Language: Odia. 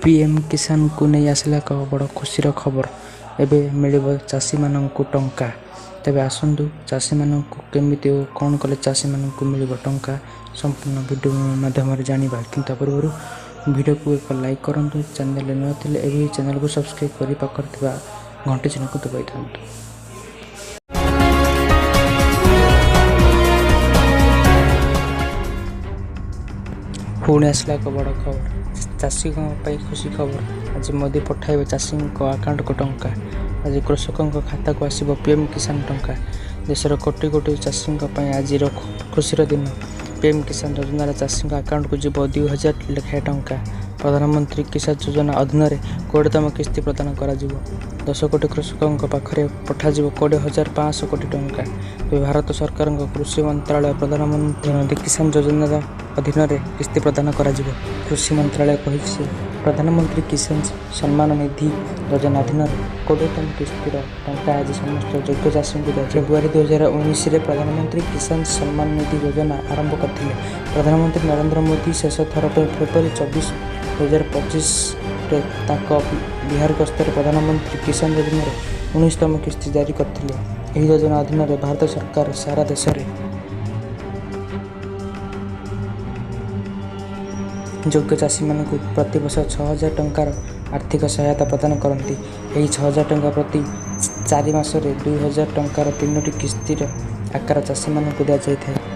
ପିଏମ୍ କିଷାନକୁ ନେଇ ଆସିଲା ଏକ ବଡ଼ ଖୁସିର ଖବର। ଏବେ ମିଳିବ ଚାଷୀମାନଙ୍କୁ ଟଙ୍କା। ତେବେ ଆସନ୍ତୁ ଚାଷୀମାନଙ୍କୁ କେମିତି ଓ କ'ଣ କଲେ ଚାଷୀମାନଙ୍କୁ ମିଳିବ ଟଙ୍କା, ସମ୍ପୂର୍ଣ୍ଣ ଭିଡ଼ିଓ ମାଧ୍ୟମରେ ଜାଣିବା। କିନ୍ତୁ ତା ପୂର୍ବରୁ ଭିଡ଼ିଓକୁ ଏକ ଲାଇକ୍ କରନ୍ତୁ। ଚ୍ୟାନେଲରେ ନୂଆ ଥିଲେ ଏବେ ଚ୍ୟାନେଲକୁ ସବସ୍କ୍ରାଇବ୍ କରି ପାଖରେ ଥିବା ଘଣ୍ଟି ଚିହ୍ନକୁ ଦବାଇଥାନ୍ତୁ। ପୁଣି ଆସିଲା ଏକ ବଡ଼ ଖବର, ଚାଷୀଙ୍କ ପାଇଁ ଖୁସି ଖବର। ଆଜି ମୋଦି ପଠାଇବେ ଚାଷୀଙ୍କ ଆକାଉଣ୍ଟକୁ ଟଙ୍କା। ଆଜି କୃଷକଙ୍କ ଖାତାକୁ ଆସିବ ପିଏମ୍ କିଷାନ ଟଙ୍କା। ଦେଶର କୋଟି କୋଟି ଚାଷୀଙ୍କ ପାଇଁ ଆଜିର ଖୁସିର ଦିନ। ପିଏମ୍ କିଷାନ ଯୋଜନାରେ ଚାଷୀଙ୍କ ଆକାଉଣ୍ଟକୁ ଯିବ 2000 ଲେଖାଏଁ ଟଙ୍କା। ପ୍ରଧାନମନ୍ତ୍ରୀ କିଷାନ ଯୋଜନା ଅଧୀନରେ 20ତମ କିସ୍ତି ପ୍ରଦାନ କରାଯିବ। 10 କୋଟି କୃଷକଙ୍କ ପାଖରେ ପଠାଯିବ 20,500 କୋଟି ଟଙ୍କା। ତେବେ ଭାରତ ସରକାରଙ୍କ କୃଷି ମନ୍ତ୍ରାଳୟ ପ୍ରଧାନମନ୍ତ୍ରୀ କିଷାନ ଯୋଜନାର ଅଧୀନରେ କିସ୍ତି ପ୍ରଦାନ କରାଯିବ। କୃଷି ମନ୍ତ୍ରାଳୟ କହିଛି ଯେ ପ୍ରଧାନମନ୍ତ୍ରୀ କିଷାନ ସମ୍ମାନ ନିଧି ଯୋଜନା ଅଧୀନରେ 20ତମ କିସ୍ତିର ଟଙ୍କା ଆଜି ସମସ୍ତ ଯୋଗ୍ୟ ଚାଷୀଙ୍କୁ ଦିଆଯିବ। ଫେବୃଆରୀ 2019ରେ ପ୍ରଧାନମନ୍ତ୍ରୀ କିଷାନ ସମ୍ମାନ ନିଧି ଯୋଜନା ଆରମ୍ଭ କରିଥିଲେ ପ୍ରଧାନମନ୍ତ୍ରୀ ନରେନ୍ଦ୍ର ମୋଦି। ଶେଷ ଥର ପାଇଁ ଫେବୃଆରୀ 24, 2025ରେ ତାଙ୍କ ବିହାର ଗସ୍ତରେ ପ୍ରଧାନମନ୍ତ୍ରୀ କିଷାନ ଯୋଜନାର 19ତମ କିସ୍ତି ଜାରି କରିଥିଲେ। ଏହି ଯୋଜନା ଅଧୀନରେ ଭାରତ ସରକାର ସାରା ଦେଶରେ ଯୋଗ୍ୟ ଚାଷୀମାନଙ୍କୁ ପ୍ରତିବର୍ଷ 6000 ଟଙ୍କାର ଆର୍ଥିକ ସହାୟତା ପ୍ରଦାନ କରନ୍ତି। ଏହି 6000 ଟଙ୍କା ପ୍ରତି 4 ମାସରେ 2000 ଟଙ୍କାର ତିନୋଟି କିସ୍ତିର ଆକାର ଚାଷୀମାନଙ୍କୁ ଦିଆଯାଇଥାଏ।